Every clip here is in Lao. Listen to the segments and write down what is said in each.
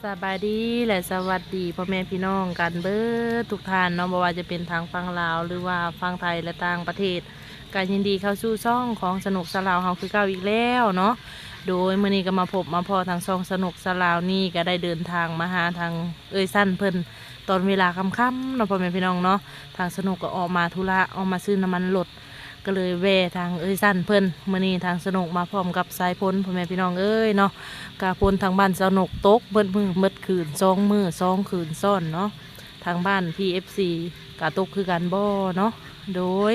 ສະບາຍດີ ແລະ ສະຫວັດດີພໍ່ແມ່ພີ່ນ້ອງກັນເບິດທຸກທ່ານເນາະ, ບໍ່ວ່າຈະເປັນທາງຝັ່ງລາວ ຫຼືວ່າຝັ່ງໄທ ແລະ ຕ່າງປະເທດ ກໍຍິນດີເຂົ້າສູ່ຊ່ອງຂອງສະໜຸກສາວລາວເຮົາຄືເກົ່າອີກແລ້ວເນາະ. ໂດຍ ມື້ນີ້ກໍມາພົບມາພໍ້ທາງຊ່ອງສະໜຸກສາວລາວນີ້ ກໍໄດ້ເດີນທາງມາຫາທາງເອື້ອຍສັນເພິ່ນ ຕອນເວລາຄ່ຳໆເນາະ ພໍ່ແມ່ພີ່ນ້ອງເນາະ. ທາງສະໜຸກກໍອອກມາທຸລະ ອອກມາຊື້ນ້ຳມັນລົດ ກໍເລີຍແວ່ທາງເອື້ອຍສັນເພິ່ນ. ມື້ນີ້ທາງສະໜຸກມາພ້ອມກັບສາຍຝົນ ພໍ່ແມ່ພີ່ນ້ອງເອີຍເນາະ, ກະຝົນທາງບ້ານສະໜຸກຕົກເບິດມື້ເບິດຄືນ ສອງມື້ສອງຄືນຊ້ອນເນາະ. ທາງບ້ານພີເອັຟຊີກະຕົກຄືກັນບໍ່ເນາະ. ໂດຍ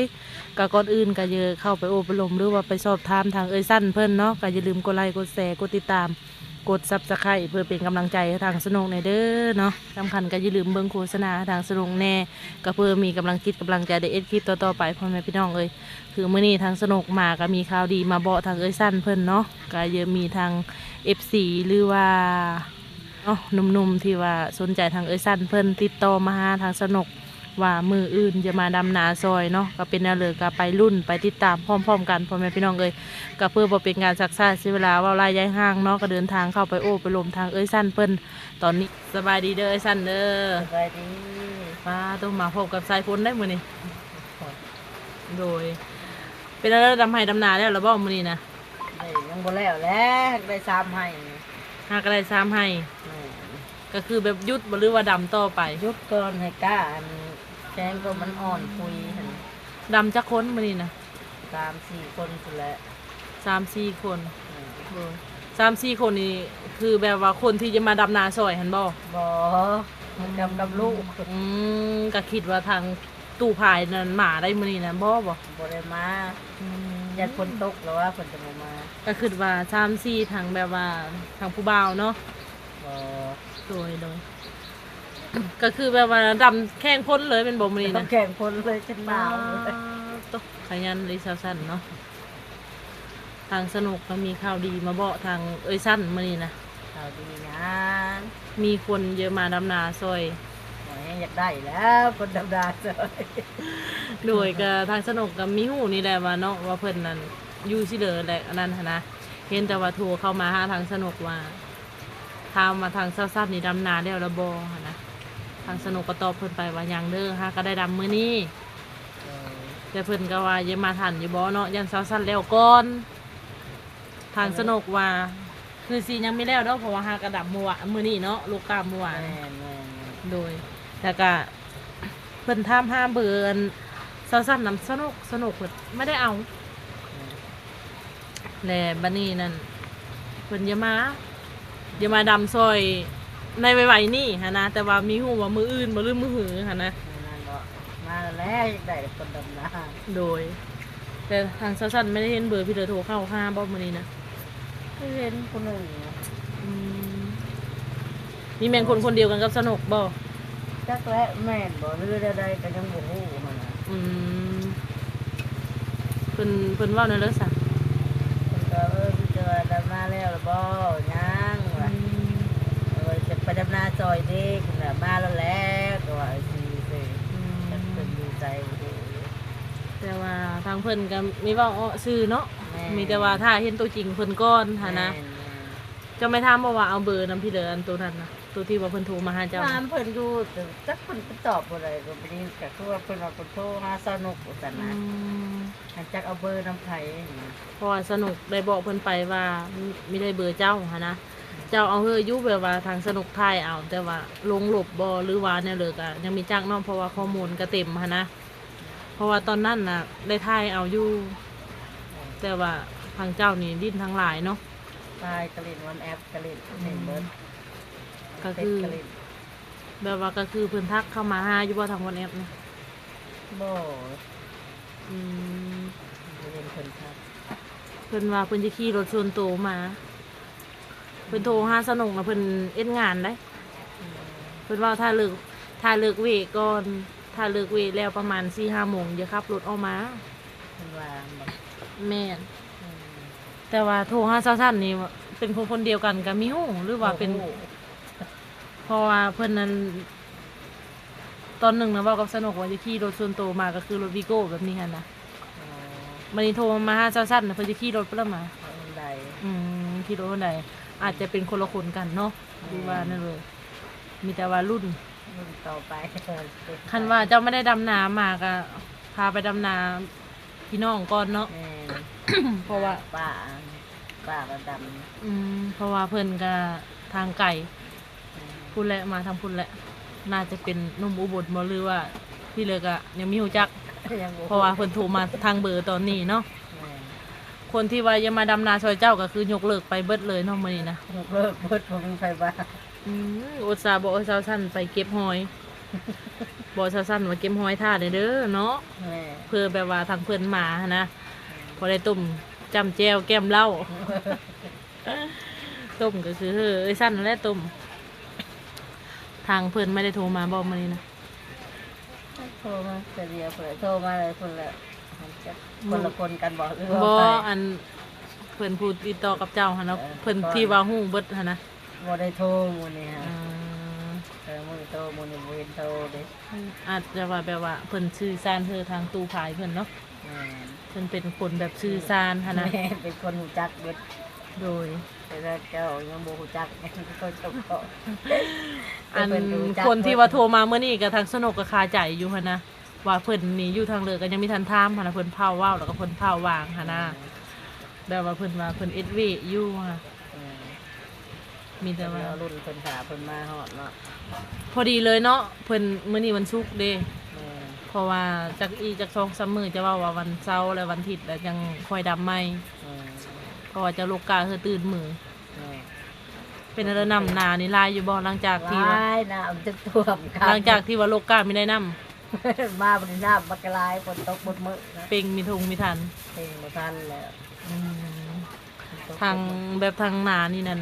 ກະກ່ອນອື່ນກະຢາກເຂົ້າໄປໂອ້ໄປລົມ ຫຼືວ່າໄປສອບຖາມທາງເອື້ອຍສັນເພິ່ນເນາະ, ກະຢ່າລືມກົດໄລ ກົດແຊ ກົດຕິດຕາມ ກົດຊັບສະໄຄຣບ໌ ເພື່ອເປັນກຳລັງໃຈໃຫ້ທາງສະໜຸກແດ່ເດີເນາະ. ສຳຄັນກໍຢ່າລືມເບິ່ງໂຄສະນາໃຫ້ທາງສະໜຸກແດ່ ກໍເພື່ອມີກຳລັງຈິດກຳລັງໃຈໄດ້ເຮັດຄລິບຕໍ່ໆໄປ ພໍ່ແມ່ພີ່ນ້ອງເອີຍ. ຄືມື້ນີ້ທາງສະໜຸກມາກໍມີຂ່າວດີມາບອກທາງເອື້ອຍສັນເພິ່ນເນາະ, ກໍຍັງມີທາງເອັຟຊີ ຫຼືວ່າເນາະ ໜຸ່ມໆທີ່ວ່າສົນໃຈທາງເອື້ອຍສັນເພິ່ນ ຕິດຕໍ່ມາຫາທາງສະໜຸກ ວ່າມື້ອື່ນຈະມາດຳນາຊ່ອຍເນາະ. ກໍເປັນແນວໃດກໍໄປລຸ້ນໄປຕິດຕາມພ້ອມໆກັນ ພໍ່ແມ່ພີ່ນ້ອງເອີຍ. ກໍເພື່ອບໍ່ເປັນການຊັກຊ້າເສຍເວລາ ເວົ້າຫຼາຍຢາຍຫ່າງເນາະ, ກໍເດີນທາງເຂົ້າໄປໂອ້ໄປລົມທາງເອື້ອຍສັນເພິ່ນຕອນນີ້. ສະບາຍດີເດີ ເອື້ອຍສັນເດີ. ສະບາຍດີ. ປາໂຕ ມາພົບກັບສາຍຝົນໄດ໋ມື້ນີ້. ໂດຍ ເປັນແນວໃດ ດຳໄຮ່ດຳນາແລ້ວລະບໍ່ມື້ນີ້ນະ? ໄດ້ ຍັງບໍ່ແລ້ວແຫຼະ ຫາກໄດ້ສາມໄຮ່. ຫາກໄດ້ສາມໄຮ່. ແມ່ນ. ກໍຄືແບບຢຸດບໍ່ ຫຼືວ່າດຳຕໍ່ໄປ? ຢຸດກ່ອນ ໃຫ້ກ້າອັນແຂງກໍມັນອ່ອນປຸຍຫັ້ນ. ດຳຈັກຄົນມື້ນີ້ນະ? ສາມສີ່ຄົນພຸ້ນແຫຼະ. ສາມສີ່ຄົນ. ແມ່ນ. ໂດຍ ສາມສີ່ຄົນນີ້ ຄືແບບວ່າຄົນທີ່ຈະມາດຳນາຊ່ອຍຫັ້ນບໍ່? ບໍ່ ມາດຳກັບລູກ. ອືມ ກໍຄິດວ່າທາງ ຕູ້ພາຍນັ້ນມາໄດ້ມື້ນີ້ນະ ບໍ່ ບໍ່ ບໍ່ໄດ້ມາ. ອືມ ຢ້ານຝົນຕົກແລ້ວວ່າເພິ່ນຈະບໍ່ມາ. ກໍຄິດວ່າສາມສີ່ ທັງແບບວ່າທັງຜູ້ບ່າວເນາະ. ບໍ່. ໂດຍ ໂດຍ ກໍຄືແບບວ່າດຳແຂ່ງຝົນເລີຍແມ່ນບໍ່ມື້ນີ້ນະ? ດຳແຂ່ງຝົນເລີຍ ຈົນໜາວ. ປາດໂທ້ ຂະຫຍັນເລີຍສາວສັນເນາະ. ທາງສະໜຸກກໍມີຂ່າວດີມາບອກທາງເອື້ອຍສັນມື້ນີ້ນະ. ຂ່າວດີຫຍັງ? ມີຄົນຈະມາດຳນາຊ່ອຍ. ໂອ້ຍ ຢາກໄດ້ແລ້ວ ຄົນດຳນາຊ່ອຍ. ໂດຍ ກໍທາງສະໜຸກກໍມີຮູ້ນີ້ແຫຼະວ່າເນາະ ວ່າເພິ່ນນັ້ນຢູ່ຊິເດີແຫຼະ ອັນນັ້ນຫັ້ນນະ. ເຫັນແຕ່ວ່າໂທເຂົ້າມາຫາທາງສະໜຸກວ່າ ຖາມວ່າທາງສາວສັນນີ້ດຳນາແລ້ວລະບໍ່ຫັ້ນນະ. ທາງສະໜຸກກໍຕອບເພິ່ນໄປວ່າ ຍັງເດີ ຫາກໍໄດ້ດຳມື້ນີ້. ເອີ ແຕ່ເພິ່ນກໍວ່າ ຍັງມາທັນຢູ່ບໍ່ເນາະ ຢ້ານສາວສັນແລ້ວກ່ອນ. ທາງສະໜຸກວ່າ ຄືຊິຍັງມີແລ້ວດອກ ເພາະວ່າຫາກະດຳມື້ວາ ມື້ນີ້ເນາະ ລູກກາມື້ວານ. ແມ່ນໆໆ. ໂດຍ ແລ້ວກະເພິ່ນຖາມຫາເບີອັນສາວສັນນຳສະໜຸກ ສະໜຸກເພິ່ນບໍ່ໄດ້ເອົາ. ແມ່ນ. ແລະບັດນີ້ນັ້ນ ເພິ່ນຢ່າມາ ຢ່າມາດຳຊ່ອຍໃນໄວໆນີ້ຫັ້ນນະ, ແຕ່ວ່າມີຮູ້ວ່າມື້ອື່ນບໍ່ ຫຼືມື້ຮືຫັ້ນນະ. ນັ້ນເນາະ ມາແລ້ວ ຢາກໄດ້ຄົນດຳນາ. ໂດຍ ແຕ່ທາງສາວສັນບໍ່ໄດ້ເຫັນເບີ ພີ່ເລີໂທເຂົ້າຫາບໍ່ມື້ນີ້ນະ? ຄືເຫັນຜູ້ໜຶ່ງ. ອືມ ນີ້ແມ່ນຄົນຄົນດຽວກັນກັບສະໜຸກບໍ່? ຈັກແຫຼະ ແມ່ນບໍ່ ຫຼືແນວໃດກໍຍັງບໍ່ຮູ້ຫັ້ນນະ. ອືມ ເພິ່ນ ເພິ່ນເວົ້າແນວໃດຊະ? ເພິ່ນກໍ ເອີ ມີແຕ່ວ່າດຳນາແລ້ວລະບໍ່? ຍັງວ່າ. ອືມ ເອີ ຈະໄປດຳນາຊ່ອຍເດ້ ເພິ່ນວ່າມາແລ້ວແຫຼະ ກໍວ່າ ອືມ ຈັ່ງຊີ້ເຊີ. ອືມ ຈັກເພິ່ນຢູ່ໃສບໍ່ຮູ້. ແຕ່ວ່າທາງເພິ່ນກໍມີເວົ້າເອາະຊື່ເນາະ. ແມ່ນ. ມີແຕ່ວ່າຖ້າເຫັນຕົວຈິງເພິ່ນກ່ອນຫັ້ນນະ. ແມ່ນໆ. ເຈົ້າໄມ່ຖາມບໍ່ວ່າເອົາເບີນຳພີ່ເລີ ອັນໂຕນັ້ນນະ ໂຕທີ່ວ່າເພິ່ນໂທມາຫາເຈົ້າ? ຖາມເພິ່ນຢູ່ ແຕ່ຈັກເພິ່ນໄປຕອບບໍ່ໄດ້ ກໍບໍ່ໄດ້ ກໍຄືວ່າເພິ່ນວ່າເພິ່ນໂທຫາສາວນົກວ່າຊັ້ນນະ. ອືມ ຫາກຈັກເອົາເບີນຳໃຜ. ເພາະວ່າສາວນົກໄດ້ບອກເພິ່ນໄປວ່າ ມີ ມີໄດ້ເບີເຈົ້າຫັ້ນນະ. ເຈົ້າເອົາເຮີຢູ່ ແບບວ່າທາງສາວນົກຖ່າຍເອົາ ແຕ່ວ່າລົງລົບບໍ່ ຫຼືວ່າແນວເລີກະຍັງມີຈັກເນາະ ເພາະວ່າຂໍ້ມູນກະເຕັມຫັ້ນນະ. ເພາະວ່າຕອນນັ້ນນະໄດ້ຖ່າຍເອົາຢູ່ ແຕ່ວ່າທາງເຈົ້ານີ້ຫຼິ້ນທາງລາຍເນາະ. ລາຍກະຫຼິ້ນ ວັອດແອັບກະຫຼິ້ນ ອືມ ຫຼິ້ນເບິດ. ກະຄື ເຟສກະຫຼິ້ນ ແບບວ່າກະຄືເພິ່ນທັກເຂົ້າມາຫາຢູ່ບໍ່ທາງວັອດແອັບນະ? ບໍ່. ອືມ ບໍ່ເຫັນເພິ່ນທັກ. ເພິ່ນວ່າເພິ່ນຈະຂີ່ລົດສ່ວນໂຕມາ. ເພິ່ນໂທຫາສາວນົກນະ ເພິ່ນເຮັດງານໃດ໋. ອືມ ເພິ່ນວ່າຖ້າເລີກ ຖ້າເລີກວຽກກ່ອນ ຖ້າເລີກວຽກແລ້ວປະມານສີ່ຫ້າໂມງ ຈະຂັບລົດອອກມາ ເພິ່ນວ່າ. ແມ່ນ. ອືມ ແຕ່ວ່າໂທຫາສາວສັນນີ້ ເປັນຄົນຄົນດຽວກັນກະມີຮູ້ ຫຼືວ່າເປັນ ບໍ່ຮູ້ ເພາະວ່າເພິ່ນນັ້ນ ຕອນໜຶ່ງນະເວົ້າກັບສາວນົກວ່າຈະຂີ່ລົດສ່ວນໂຕມາ ກໍຄືລົດວີໂກ້ແບບນີ້ຫັ້ນນະ. ອໍ ບັດນີ້ໂທມາຫາສາວສັນນະ ເພິ່ນຈະຂີ່ລົດໄປລະມາ. ເອີ ໄດ້. ອືມ ຄິດວ່າໃດ ອາດຈະເປັນຄົນລະຄົນກັນເນາະ ແມ່ນ ຫຼືວ່ານັ້ນເລີຍ ມີແຕ່ວ່າລຸ້ນ ລຸ້ນຕໍ່ໄປ. ຄັນວ່າເຈົ້າບໍ່ໄດ້ດຳນາມາ ກະພາໄປດຳນາພີ່ນ້ອງກ່ອນເນາະ. ແມ່ນ ເພາະວ່າ ປ້າ ປ້າກໍດຳ ອືມ ເພາະວ່າເພິ່ນກະທາງໄກ ແມ່ນ ພຸ້ນແຫຼະ ມາທາງພຸ້ນແຫຼະ ໜ້າຈະເປັນໜຸ່ມອຸບົນບໍ່ ຫຼືວ່າທີ່ເລີກກະຍັງມີຮູ້ຈັກ ຍັງບໍ່ຮູ້ ເພາະວ່າເພິ່ນໂທມາທາງເບີຕອນນີ້ເນາະ. ແມ່ນ ຄົນທີ່ວ່າຢາກມາດຳນາຊ່ອຍເຈົ້າກໍຄືຍົກເລີກໄປເບິດເລີຍເນາະ ມື້ນີ້ນະ ຍົກເລີກເບິດ ບໍ່ມີໃຜວ່າ. ອືມ ອຸດສ່າບອກໃຫ້ສາວສັນໄປເກັບຫອຍ ບອກສາວສັນວ່າເກັບຫອຍຖ້າແດ່ເດີເນາະ. ແມ່ນ ເພື່ອແບບວ່າທາງເພິ່ນມາຫັ້ນນະ ແມ່ນ ພໍໄດ້ຕົ້ມຈ້ຳແຈ່ວແກ້ມເຫຼົ້າ. ຕົ້ມກໍຄືເຮີ້ ເອີຍ ສັນແຫຼະຕົ້ມ. ທາງເພິ່ນບໍ່ໄດ້ໂທມາບໍ່ມື້ນີ້ນະ? ໂທມາເທື່ອດຽວ ເພິ່ນໂທມາແລ້ວ ເພິ່ນລະ ຄົນລະຄົນກັນບໍ່ ຫຼືວ່າ ບໍ່ ໃຜ? ອັນ ເພິ່ນຜູ້ຕິດຕໍ່ກັບເຈົ້າຫັ້ນເນາະ. ເອີ ເພິ່ນທີ່ວ່າຮູ້ເບິດຫັ້ນນະ ບໍ່ໄດ້ໂທມື້ນີ້ຫັ້ນ. ອືມ ເອີ ມື້ໂທມື້ນີ້ບໍ່ເຫັນໂທເດ້. ອາດຈະວ່າແບບວ່າເພິ່ນສື່ສານເທື່ອທາງຕູ້ພາຍເພິ່ນເນາະ. ແມ່ນ ເພິ່ນເປັນຄົນແບບສື່ສານຫັ້ນນະ. ແມ່ນ ເປັນຄົນຮູ້ຈັກເບິດ. ໂດຍ ແຕ່ວ່າເຈົ້າຍັງບໍ່ຮູ້ຈັກ ເຈົ້າຂອງ ອັນ ຄົນທີ່ວ່າໂທມາມື້ນີ້ກໍທາງສະໜົກກໍຄາໃຈຢູ່ຫັ້ນນະ ວ່າເພິ່ນນີ້ຢູ່ທາງເລີກ ກໍຍັງມີທັນຖາມຫັ້ນນະ ເພິ່ນຟ້າວເວົ້າ ແລ້ວກໍເພິ່ນຟ້າວວາງຫັ້ນນະ. ແມ່ນ ແບບວ່າເພິ່ນວ່າເພິ່ນເອັດວຽກຢູ່ຫັ້ນ. ແມ່ນ ມີແຕ່ວ່າລໍລຸ້ນເພິ່ນຖ້າເພິ່ນມາຮອດເນາະ. ພໍດີເລີຍເນາະ ເພິ່ນ ມື້ນີ້ວັນສຸກເດ້. ແມ່ນ ເພາະວ່າຈັກອີກຈັກສອງສາມມື້ ຈະເວົ້າວ່າວັນເສົາ ແລະ ວັນທິດ ແລ້ວຈັ່ງຄ່ອຍດຳໃໝ່. ແມ່ນ ເພາະວ່າຈະລົກກາເຮືອຕື່ນມື້. ແມ່ນ ເປັນແນວໃດ ນ້ຳນານີ້ຫຼາຍຢູ່ບໍ່? ຫຼັງຈາກທີ່ວ່າ ຫຼາຍ ນ້ຳຈົນຖ້ວມ ຫຼັງຈາກທີ່ວ່າລົກກາມີໄດ້ນ້ຳ ມາບັດນີ້ນ້ຳບັກຫຼາຍ ຝົນຕົກໝົດມື້ນະ ເປັ່ງມີທົ່ງມີທັນ ເປັ່ງບໍ່ທັນແລ້ວ. ອືມ ທາງ ແບບທາງນານີ້ນັ້ນ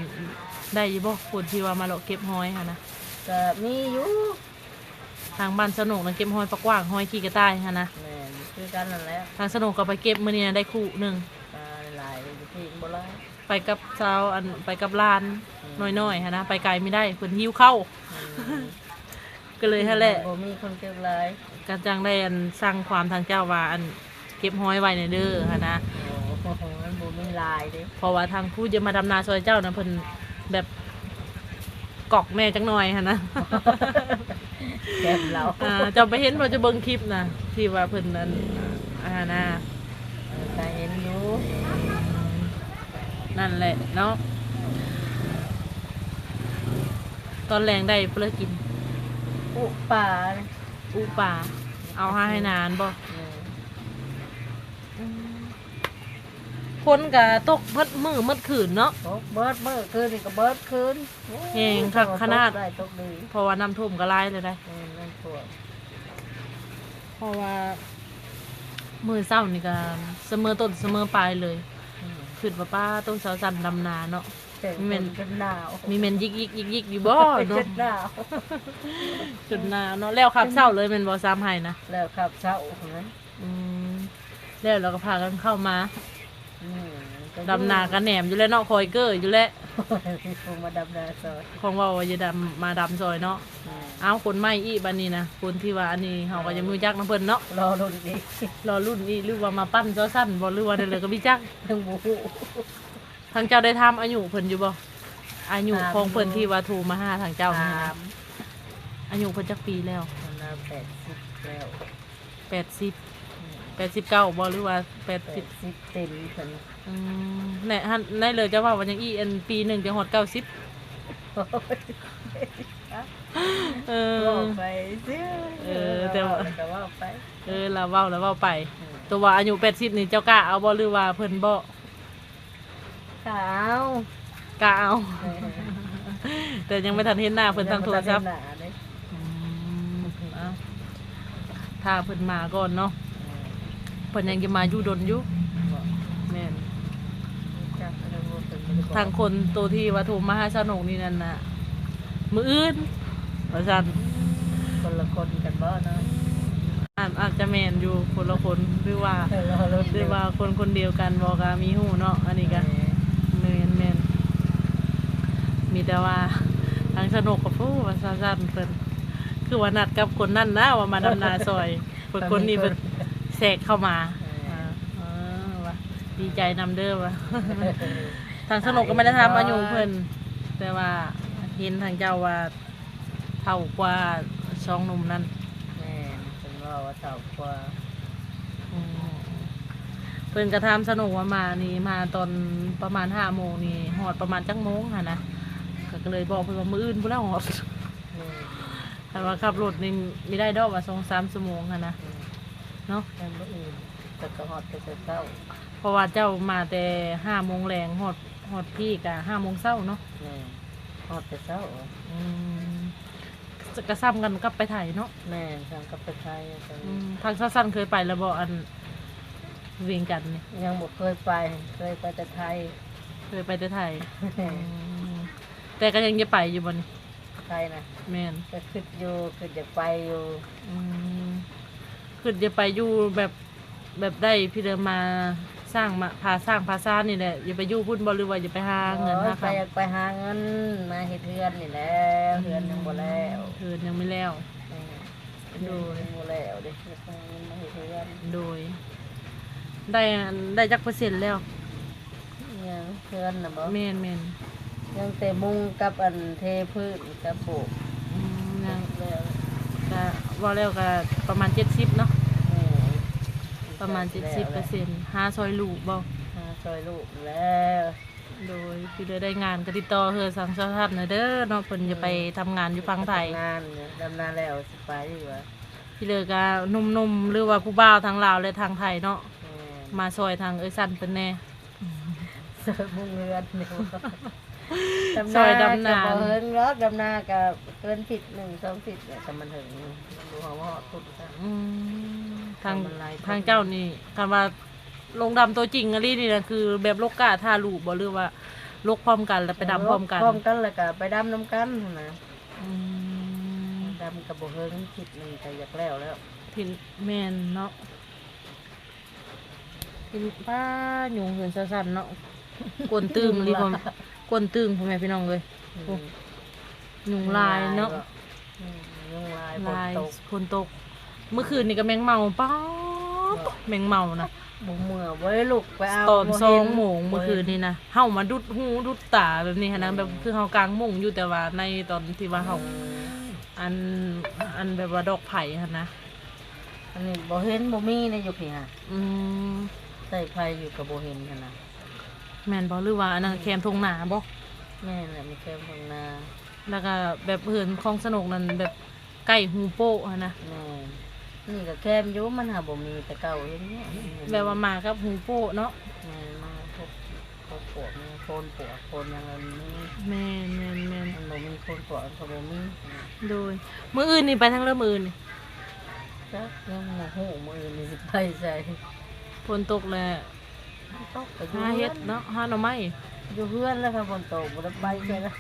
ໄດ້ຢູ່ບໍ່ ຄົນທີ່ວ່າມາເລາະເກັບຫອຍຫັ້ນນະ? ກໍມີຢູ່ ທາງບ້ານສະໜົກນະ ເກັບຫອຍປາກກວ້າງ ຫອຍຂີ້ກະຕ່າຍຫັ້ນນະ. ແມ່ນ ຄືກັນນັ້ນແຫຼະ ທາງສະໜົກກໍໄປເກັບ ມື້ນີ້ນະໄດ້ຄູ່ໜຶ່ງ. ປາຫຼາຍຢູ່ພີ້ບໍ່ຫຼາຍ ໄປກັບສາວ ອັນ ໄປກັບຫຼານ ອືມ ນ້ອຍໆຫັ້ນນະ ໄປໄກບໍ່ໄດ້ ເພິ່ນຫິວເຂົ້າ. ອືມ ກໍເລີຍຫັ້ນແຫຼະ ບໍ່ມີຄົນເກັບຫຼາຍ ກໍຈັ່ງໄດ້ ອັນ ສັ່ງຄວາມທາງເຈົ້າວ່າ ອັນ ເກັບຫອຍໄວ້ແດ່ເດີຫັ້ນນະ. ໂອ້ ມັນບໍ່ມີຫຼາຍເດ້ ເພາະວ່າທາງຜູ້ຈະມາດຳນາຊ່ອຍເຈົ້ານະ ເພິ່ນແບບກອກແດ່ຈັກໜ່ອຍຫັ້ນນະ. ແກມລາວ ອ່າ ເຈົ້າໄປເຫັນບໍ່? ເຈົ້າເບິ່ງຄລິບນະ ທີ່ວ່າເພິ່ນ ອັນ ອັນນັ້ນນະ. ເອີ ກໍເຫັນຢູ່ ນັ້ນແຫຼະເນາະ. ຕອນແລງໄດ້ເພິ່ນກິນ ອຸປາ ອຸປາ ເອົາຫາໃຫ້ນານບໍ່? ແມ່ນ ອືມ ຝົນກໍຕົກໝົດມື້ໝົດຄືນເນາະ ຕົກເບິດມື້ ຄືນນີ້ກໍເບິດຄືນ. ໂອ້ຍ ແຮງຄັກຂະໜາດ ຕົກໄດ້ຕົກດີ ເພາະວ່ານ້ຳຖ້ວມກໍຫຼາຍແລ້ວໄດ໋. ແມ່ນ ນ້ຳຖ້ວມ ເພາະວ່າມື້ເຊົ້ານີ້ກໍສະເໝີຕົ້ນສະເໝີປາຍເລີຍ. ອືມ ຄິດວ່າ ປ້າ ໂຕສາວສັນດຳນາເນາະ ແມ່ນ ຈົນໜາວ ມີແມ່ນຢິກໆໆໆຢູ່ບໍ່ເນາະ? ຈົນໜາວ ຈົນໜາວເນາະ. ແລ້ວຄາບເຊົ້າເລີຍແມ່ນບໍ່ ສາມໄຮ່ນະ? ແລ້ວຄາບເຊົ້າພຸ້ນນະ. ອືມ ແລ້ວລາວກໍພາກັນເຂົ້າມາ. ອືມ ດຳນາກໍແນມຢູ່ແລ້ວເນາະ ຄອຍເກີ້ຢູ່ແລ້ວ ຜູ້ມາດຳນາຊ່ອຍ ຂອງເວົ້າວ່າຢ່າດຳ ມາດຳຊ່ອຍເນາະ. ແມ່ນ ອ້າວ ຄົນໃໝ່ອີກບັດນີ້ນະ ຄົນທີ່ວ່າອັນນີ້ເຮົາກໍຍັງບໍ່ຮູ້ຈັກນຳເພິ່ນເນາະ. ລໍລຸ້ນອີກ ລໍລຸ້ນອີກ ຫຼືວ່າມາປັ່ນເຈົ້າຊັ້ນບໍ່ ຫຼືວ່າແນວໃດກໍບໍ່ຈັກ ຍັງບໍ່ຮູ້. ທາງເຈົ້າໄດ້ຖາມອາຍຸເພິ່ນຢູ່ບໍ່? ອາຍຸຂອງເພິ່ນທີ່ວ່າໂທມາຫາທາງເຈົ້ານີ້ນະ ອາຍຸເພິ່ນຈັກປີແລ້ວ? ເພິ່ນວ່າແປດສິບແລ້ວ. ແປດສິບ ອືມ ແປດສິບເກົ້າບໍ່ ຫຼືວ່າແປດສິບ? ແປດສິບເຕັມເພິ່ນ. ອືມ ແນະ ຫັ້ນ ໃນເລີເຈົ້າເວົ້າວ່າຍັງອີກ ອັນ ປີໜຶ່ງຈະຮອດເກົ້າສິບ. ໂອ້ຍ ເອີ ເວົ້າໄປຊື່ ເອີ ແຕ່ວ່າ ເວົ້າໄປ ເອີ ລາວເວົ້າ ລາວເວົ້າໄປ. ອືມ ຕົວວ່າອາຍຸແປດສິບນີ້ ເຈົ້າກ້າເອົາບໍ່ ຫຼືວ່າເພິ່ນບໍ່? ກະເອົາ ກະເອົາ ເອີ ແຕ່ຍັງບໍ່ທັນເຫັນໜ້າເພິ່ນທາງໂທລະສັບ. ຍັງບໍ່ທັນເຫັນໜ້າເດ້. ອືມ ເອົ້າ ຖ້າເພິ່ນມາກ່ອນເນາະ. ເອີ ເພິ່ນຍັງຈະມາຢູ່ດົນຢູ່. ບໍ່ ແມ່ນ ຈັກແລ້ວບໍ່ເປັນບໍ່ໄດ້ບອກ ທາງຄົນໂຕທີ່ວ່າໂທມາຫາສາວນົກນີ້ນັ້ນນະ ມື້ອື່ນວ່າຊັ້ນ. ຄົນລະຄົນກັນບໍ່ເນາະ? ອາດ ອາດຈະແມ່ນຢູ່ ຄົນລະຄົນ ຫຼືວ່າ ເອີ ລໍລຸ້ນ ຫຼືວ່າຄົນຄົນດຽວກັນບໍ່ ກໍມີຮູ້ເນາະ. ອັນນີ້ກໍ ເອີ ແມ່ນໆ ມີແຕ່ວ່າທາງສາວນົກກໍ ໂອ້ ວ່າຊັ້ນເພິ່ນ ຄືວ່ານັດກັບຄົນນັ້ນນະ ວ່າມາດຳນາຊ່ອຍ ເພິ່ນ ຄົນນີ້ເພິ່ນແຊກເຂົ້າມາ. ເອີ ເອີ ວ່າດີໃຈນຳເດີວ່າ. ທາງສະໜຸກກໍບໍ່ໄດ້ຖາມອາຍຸເພິ່ນ ແຕ່ວ່າເຫັນທາງເຈົ້າວ່າເຖົ້າກວ່າສອງໜຸ່ມນັ້ນ. ແມ່ນ ເພິ່ນເວົ້າວ່າເຖົ້າກວ່າ. ອືມ ເພິ່ນກໍຖາມສະໜຸກວ່າມານີ້ ມາຕອນປະມານຫ້າໂມງນີ້ ຮອດປະມານຈັກໂມງຫັ້ນນະ? ກໍ ກໍເລີຍບອກເພິ່ນວ່າມື້ອື່ນພຸ້ນແຫຼະຮອດ. ແມ່ນ ຄັນວ່າຂັບລົດນີ້ມີໄດ້ດອກວ່າສອງສາມຊົ່ວໂມງຫັ້ນນະ ແມ່ນ ເນາະ ແມ່ນມື້ອື່ນ ແຕ່ກໍຮອດແຕ່ເຊົ້າ. ເພາະວ່າເຈົ້າມາແຕ່ຫ້າໂມງແລງ ຮອດ ຮອດພີ້ກະຫ້າໂມງເຊົ້າເນາະ. ແມ່ນ ຮອດແຕ່ເຊົ້າ. ອືມ ກະສ່ຳກັນກັບໄປໄທເນາະ. ແມ່ນ ສ່ຳກັບໄປໄທ. ອືມ ທາງສາວສັນເຄີຍໄປແລ້ວບໍ່ ອັນວຽງຈັນນີ້? ຍັງບໍ່ເຄີຍໄປ ເຄີຍໄປແຕ່ໄທ. ເຄີຍໄປແຕ່ໄທ. ອືມ ແຕ່ກໍຍັງຈະໄປຢູ່ບໍ່ນີ້? ໄປນະ. ແມ່ນ ກໍຄິດຢູ່ ຄິດຢາກໄປຢູ່. ອືມ ຄິດຢາກໄປຢູ່ແບບ ແບບໄດ້ພີ່ເດີມາສ້າງມາ ພາສ້າງພາຊານນີ້ແຫຼະ. ຢາກໄປຢູ່ພຸ້ນບໍ່ ຫຼືວ່າຢາກໄປຫາເງິນຫາຄຳ? ໂອ້ຍ ຢາກໄປຫາເງິນມາເຮັດເຮືອນນີ້ແຫຼະ. ອືມ ເຮືອນຍັງບໍ່ແລ້ວ. ເຮືອນຍັງບໍ່ແລ້ວ. ແມ່ນ ໂດຍ ຍັງບໍ່ແລ້ວເດ້ ຢາກໄປຫາເງິນມາເຮັດເຮືອນ. ໂດຍ ໄດ້ ໄດ້ຈັກເປີເຊັນແລ້ວ? ຫຍັງ ເຮືອນນະບໍ? ແມ່ນໆ ຍັງແຕ່ມຸງກັບອັນເທພື້ນກັບໂບກ. ອືມ ຍັງ ແລ້ວ ກະເວົ້າແລ້ວກະປະມານເຈັດສິບເນາະ. ແມ່ນ ປະມານເຈັດສິບເປີເຊັນ. ຫາຊ່ອຍລູກບໍ? ຫາຊ່ອຍລູກແລ້ວ. ໂດຍ ທີ່ເລີໄດ້ງານກໍຕິດຕໍ່ເຮືອນຊານສະຖານໜ່ອຍເດີເນາະ ເພິ່ນຈະໄປ ເອີ ທຳງານຢູ່ຝັ່ງໄທ. ໄປທຳງານ ດຳນາແລ້ວຊິໄປວ່າ. ທີ່ເລີກະໜຸ່ມໆ ຫຼືວ່າຜູ້ບ່າວທາງລາວ ແລະ ທາງໄທເນາະ. ແມ່ນ ມາຊ່ອຍທາງເອື້ອຍສັນເພິ່ນແດ່. ຊ່ອຍມຸງເຮືອນຢູ່ ຊ່ອຍດຳນາ ດຳນາກໍບໍ່ເຫິງດອກ ດຳນາກໍເກີນທິດໜຶ່ງສອງທິດແຫຼະ ກໍມັນເຫິງ ມັນບໍ່ຮອດພຸ້ນຊ້ຳ. ອືມ ທາງ ທາງເຈົ້ານີ້ ຄັນວ່າລົງດຳຕົວຈິງອີ່ຫຼີນີ້ນະ ຄືແບບລົກກ້າທ່າລູກບໍ ຫຼືວ່າລົກພ້ອມກັນແລ້ວໄປດຳພ້ອມກັນ? ລົກພ້ອມກັນແລ້ວກໍໄປດຳນຳກັນຫັ້ນນະ. ອືມ ດຳກໍບໍ່ເຫິງ ທິດໜຶ່ງກໍຢາກແລ້ວແລ້ວ. ທິດ ແມ່ນເນາະ. ເຫັນ ປ້າ ຍຸງເຮືອນຊາວສັນເນາະ ກວນຕື່ມອີ່ຫຼີ ຍຸງຫຼາຍ ພໍ່ ກວນຕື່ມ ພໍ່ແມ່ພີ່ນ້ອງເອີຍ. ອືມ ໂອ້ ຍຸງຫຼາຍເນາະ. ອືມ ຍຸງຫຼາຍ ຝົນຕົກ ຝົນຕົກ. ມື້ຄືນນີ້ກໍແມງເມົາ ປ້າ ເນາະ ແມງເມົານະ ບໍ່ເມືອ ບໍ່ໄດ້ລຸກໄປເອົາ ຕອນສອງໂມງມື້ຄືນນີ້ນະ ເຮົາມາດຸດຫູດຸດຕາແບບນີ້ຫັ້ນນະ. ແມ່ນ ແບບຄືເຮົາກາງມຸ້ງຢູ່ ແຕ່ວ່າໃນຕອນທີ່ວ່າເຮົາ ອືມ ອັນ ອັນແບບວ່າດອກໄຜ່ຫັ້ນນະ. ອັນນີ້ບໍ່ເຫັນ ບໍ່ມີໃນຢູ່ພີ້ຫະ. ອືມ ໃຊ້ໄຟຢູ່ກໍບໍ່ເຫັນຫັ້ນນະ. ແມ່ນບໍ່ ຫຼືວ່າອັນນັ້ນ ອືມ ແຄມທົ່ງນາບໍ? ແມ່ນແຫຼະ ມັນແຄມທົ່ງນາ. ແລ້ວກໍແບບເຮືອນຂອງສະໜຸກນັ້ນແບບໃກ້ຮູໂປ້ຫັ້ນນະ. ແມ່ນ ນີ້ກໍແຄມຢູ່ ມັນຫາບໍ່ມີ ແຕ່ເກົ່າເຫັນຢູ່ ແບບວ່າມາກັບຮູໂປ້ເນາະ. ແມ່ນ ມາພົບ ພົບພວກນີ້ ໂພນປວກໂພນຫຍັງ ມັນມີ. ແມ່ນໆໆ ມັນບໍ່ມີໂພນປວກ ມັນກໍບໍ່ມີ. ໂດຍ ມື້ອື່ນນີ້ໄປທາງເລີ ມື້ອື່ນນີ້? ຈັກ ຍັງບໍ່ຮູ້ມື້ອື່ນນີ້ຊິໄປໃສ. ຝົນຕົກແລ້ວ ຕົກກໍຢູ່ ຫາເຫັດເນາະ ຫາໜໍ່ໄມ້ ຢູ່ເຮືອນແລ້ວ. ຄັນຝົນຕົກບໍ່ໄດ້ໄປໃສລະ.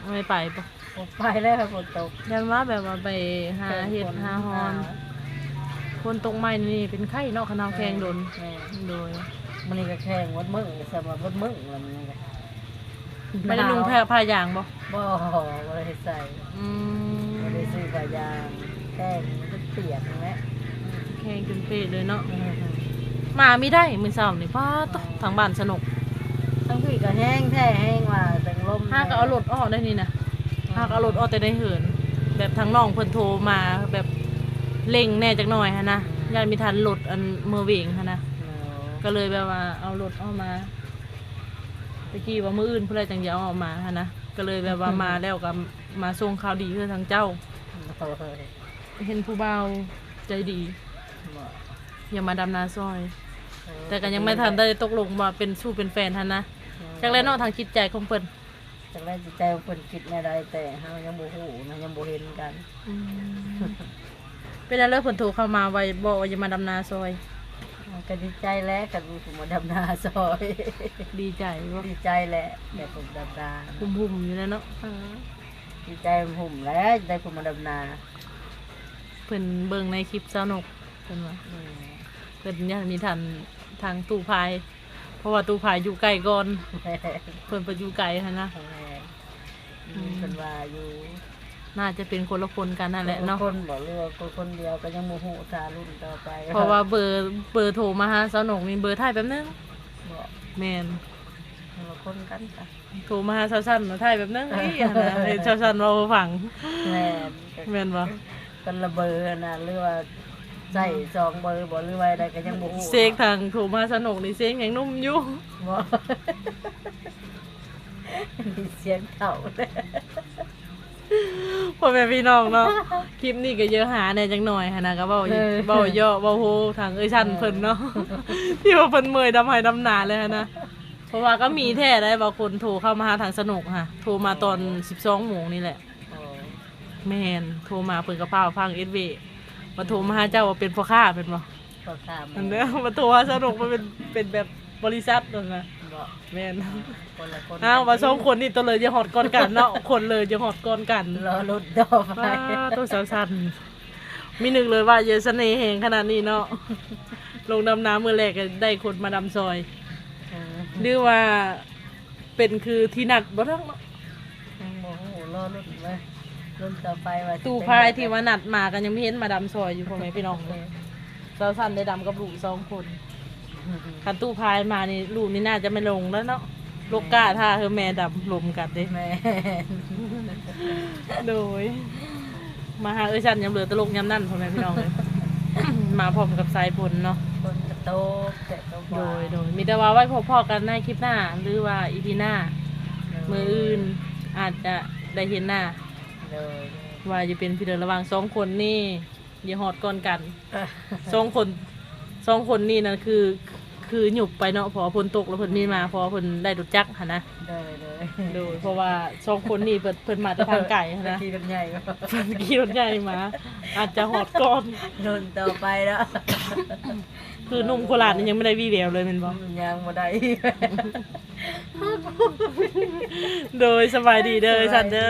ບໍ່ໄດ້ໄປບໍ? ບໍ່ໄປແລ້ວ ຄັນຝົນຕົກ. ຢ້ານວ່າແບບວ່າໄປຫາເຫັດຫາຮອນ. ຝົນຕົກໃໝ່ນີ້ເປັນໄຂ້ເນາະ ຄັນເຮົາແຂ່ງດົນ. ແມ່ນ ໂດຍ ມື້ນີ້ກໍແຂ່ງໝົດມື້ ສ່ຳວ່າໝົດມື້ແລ້ວມື້ນີ້ກໍ. ບໍ່ໄດ້ນຸ່ງຜ້າ ຜ້າຢາງບໍ? ບໍ່ ບໍ່ໄດ້ໃສ່. ອືມ ບໍ່ໄດ້ຊື້ຜ້າຢາງ ແຂງຈົນປຽກຫັ້ນແຫຼະ. ແຂງຈົນເປະເລີຍເນາະ. ອືມ ໝາມີໄດ້ມື້ເຊົ້ານີ້ ປ້າໂທ້ ເອີ ທາງບ້ານສະໜຸກ. ທາງພີ້ກໍແຮງແທ້ ແຮງວ່າແຕ່ລົມ. ຫາກໍເອົາລົດອອກໄດ້ນີ້ນະ. ເອີ ຫາກໍເອົາລົດອອກແຕ່ໃນເຮືອນ ແບບທາງນ້ອງເພິ່ນໂທມາ ແບບເລັ່ງແດ່ຈັກໜ້ອຍຫັ້ນນະ. ອືມ ຢ້ານມີທັນລົດອັນເມືອວຽງຫັ້ນນະ. ເອີ ກໍເລີຍແບບວ່າເອົາລົດອອກມາ. ແຕ່ກີ້ວ່າມື້ອື່ນພຸ້ນແຫຼະຈັ່ງຈະເອົາອອກມາຫັ້ນນະ ກໍເລີຍແບບວ່າມາແລ້ວກໍມາສົ່ງຂ່າວດີໃຫ້ທາງເຈົ້າ. ໂອ້ຍ ເຫັນຜູ້ບ່າວໃຈດີ ບໍ່ ຢາກມາດຳນາຊ່ອຍ. ເອີ ແຕ່ກໍຍັງບໍ່ທັນໄດ້ຕົກລົງວ່າເປັນຊູ້ເປັນແຟນຫັ້ນນະ. ເອີ ຈັກແລ້ວເນາະ ທາງຈິດໃຈຂອງເພິ່ນ ຈັກແລ້ວຈິດໃຈຂອງເພິ່ນຄິດແນວໃດ ແຕ່ເຮົາຍັງບໍ່ຮູ້ນະ ຍັງບໍ່ເຫັນກັນ. ອືມ ເປັນແນວໃດ ເພິ່ນໂທເຂົ້າມາໄວບໍ່ ວ່າຢາກມາດຳນາຊ່ອຍ? ກໍດີໃຈແຫຼະ ຄັນມີຜູ້ມາດຳນາຊ່ອຍ. ດີໃຈບໍ່? ດີໃຈແຫຼະ ໄດ້ຜູ້ດຳນາ. ຫຸ້ມໆຢູ່ແລ້ວເນາະ. ເອີ ດີໃຈຫຸ້ມໆແຫຼະ ໄດ້ຜູ້ມາດຳນາ. ເພິ່ນເບິ່ງໃນຄລິບສາວນົກ ເພິ່ນວ່າ. ອືມ ເພິ່ນຢາກມີທັນທາງຕູ້ພາຍ ເພາະວ່າຕູ້ພາຍຢູ່ໃກ້ກ່ອນ. ແມ່ນ ເພິ່ນໄປຢູ່ໄກຫັ້ນນະ. ແມ່ນ ອືມ ເພິ່ນວ່າຢູ່ ໜ້າຈະເປັນຄົນລະຄົນກັນຫັ້ນແຫຼະເນາະ. ຄົນລະຄົນບໍ ຫຼືວ່າຄົນ ຄົນດຽວ ກໍຍັງບໍ່ຮູ້ ຖ້າລຸ້ນຕໍ່ໄປ. ເພາະວ່າເບີ ເບີໂທມາຫາສາວນົກນີ້ ເບີ ຖ້າແປັບໜຶ່ງ. ບໍ່ ແມ່ນ ຄົນກັນກະ ໂທມາຫາສາວສັນນະ ຖ່າຍແບບນັ້ນອີ່ຫັ້ນນະ ເຫັນສາວສັນເວົ້າໃຫ້ຟັງ. ແມ່ນ ແມ່ນບໍ່? ຄົນລະເບີຫັ້ນນະ ຫຼືວ່າໃຊ້ສອງເບີບໍ່ ຫຼືວ່າໃດກໍຍັງບໍ່ຮູ້. ເຊກທາງໂທມາຫາສາວນົກນີ້ ເຊກຍັງໜຸ່ມຢູ່ ບໍ່ ມີສຽງເຖົ້າ. ພໍ່ແມ່ພີ່ນ້ອງເນາະ ຄລິບນີ້ກໍເຢີຫາແດ່ຈັກໜ່ອຍຫັ້ນນະ ກໍເວົ້າ ເອີ ເວົ້າເຍາະເວົ້າໂຮທາງເອື້ອຍສັນເພິ່ນເນາະ ເອີ ທີ່ວ່າເພິ່ນເມື່ອຍດຳໄຮ່ດຳນາເລີຍຫັ້ນນະ. ເພາະວ່າກໍມີແທ້ໄດ໋ ບາງຄົນໂທເຂົ້າມາຫາທາງສະໜົກຫັ້ນ ໂທມາຕອນ ອໍ ສິບສອງໂມງນີ້ແຫຼະ. ອໍ ແມ່ນ ໂທມາເພິ່ນກໍພາວພັງເອັດເວ ມາໂທມາຫາເຈົ້າວ່າເປັນພໍ່ຄ້າແມ່ນບໍ່? ພໍ່ຄ້າ ອັນເດີ ມາໂທຫາສະໜົກ ມາເປັນ ເປັນແບບບໍລິສັດນັ້ນນະ. ບໍ່ ແມ່ນ ອ່າ ຄົນລະຄົນ. ອ້າວ ວ່າສອງຄົນນີ້ຕົວເລີຍຈະຮອດກ່ອນກັນເນາະ ຄົນເລີຍຈະຮອດກ່ອນກັນ ລໍລຸ້ນຕໍ່ໄປ. ວ້າ ໂຕສາວສັນ ມີນຶກເລີຍວ່າຈະສະເໜ່ແຮງຂະໜາດນີ້ເນາະ ລົງດຳນາມື້ແລກກໍໄດ້ຄົນມາດຳຊ່ອຍ ເອີ ຫຼືວ່າເປັນຄືທີ່ນັດບໍ່ທັກເນາະ ຍັງບໍ່ຮູ້ ລໍລຸ້ນເບິ່ງ ລຸ້ນຕໍ່ໄປວ່າ ຕູ້ພາຍທີ່ວ່ານັດມາກໍຍັງບໍ່ເຫັນມາດຳຊ່ອຍຢູ່ ພໍ່ແມ່ພີ່ນ້ອງເອີຍ. ສາວສັນໄດ້ດຳກັບລູກສອງຄົນ ຄັນຕູ້ພາຍມານີ້ ລູກນີ້ໜ້າຈະແມ່ນຫຼົງແລ້ວເນາະ ຫຼົກກ້າຖ້າເຮີແມ່ດຳລົມກັນເດ້. ແມ່ນ ໂດຍ ມາຫາເອື້ອຍສັນຍາມເຫຼືອຕະຫຼົກຍາມນັ້ນ ພໍ່ແມ່ພີ່ນ້ອງເອີຍ ມາພ້ອມກັບສາຍຝົນເນາະ ຝົນກໍຕົກແດດກໍ ໂດຍ ໂດຍ ມີແຕ່ວ່າໄວ້ພົບພໍ້ກັນໃນຄລິບໜ້າ ຫຼືວ່າອີພີໜ້າ ໂດຍ ມື້ອື່ນອາດຈະໄດ້ເຫັນໜ້າ ໂດຍ ວ່າຈະເປັນພີໃດ ລະຫວ່າງສອງຄົນນີ້ ຢ່າຮອດກ່ອນກັນ ສອງຄົນ ສອງຄົນນີ້ນະ ຄື ຄືຫຍຸບໄປເນາະ ເພາະວ່າຝົນຕົກ ແລ້ວເພິ່ນມີມາ ເພາະວ່າເພິ່ນໄດ້ລົດຈັກຫັ້ນນະ. ໂດຍ ໂດຍ ໂດຍ ເພາະວ່າສອງຄົນນີ້ເພິ່ນ ເພິ່ນມາແຕ່ທາງໄກຫັ້ນນະ ຂີ່ລົດໃຫຍ່ ເພິ່ນຂີ່ລົດໃຫຍ່ມາ ອາດຈະຮອດກ່ອນ ລຸ້ນຕໍ່ໄປເນາະ ຄືໜຸ່ມໂຄລາດນີ້ຍັງບໍ່ໄດ້ວີ່ແວວເລີຍແມ່ນບໍ່? ອືມ ຍັງບໍ່ໄດ້. ໂດຍ ສະບາຍດີເດີ ສະບາຍດີ ສັນເດີ.